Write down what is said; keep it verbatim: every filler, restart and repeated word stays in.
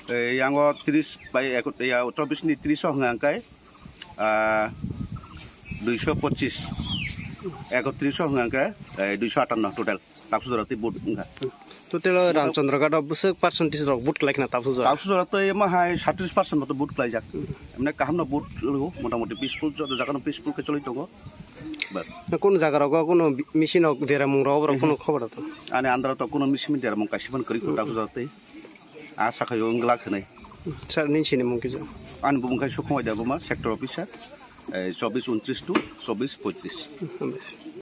Eh, yango tris bai ekot-, ya, chobbish ni tris o hwnka hwnkhe, ah, duiso pochis, ekotris o hwnka hwnkhe, eh, duiso atanno total. Tabuk jora tei vote wngkha. Total o Ramchandra Ghat o bwswk percentage rok vote khlai khna tabuk jora? Tabuk jora tei emo hai saitris percent moto vote khlaijak. Emne kaham no vote cholo, motamoti peaceful, joto jaga no peaceful khe choli tongo. Bas. Kono jaga rogo kono machine rok deramung rok oborok kono khobor to? Ani andaro to kono machine deramung kaisa phano kwrwi kho tabuk jora tei. A sakhaio wng glak hinwi. Sir, nini sinimung kisa? Ani bumung khai Sukhumai Debbarma, sector officer, eh, chobbish untris to chobbish poitris.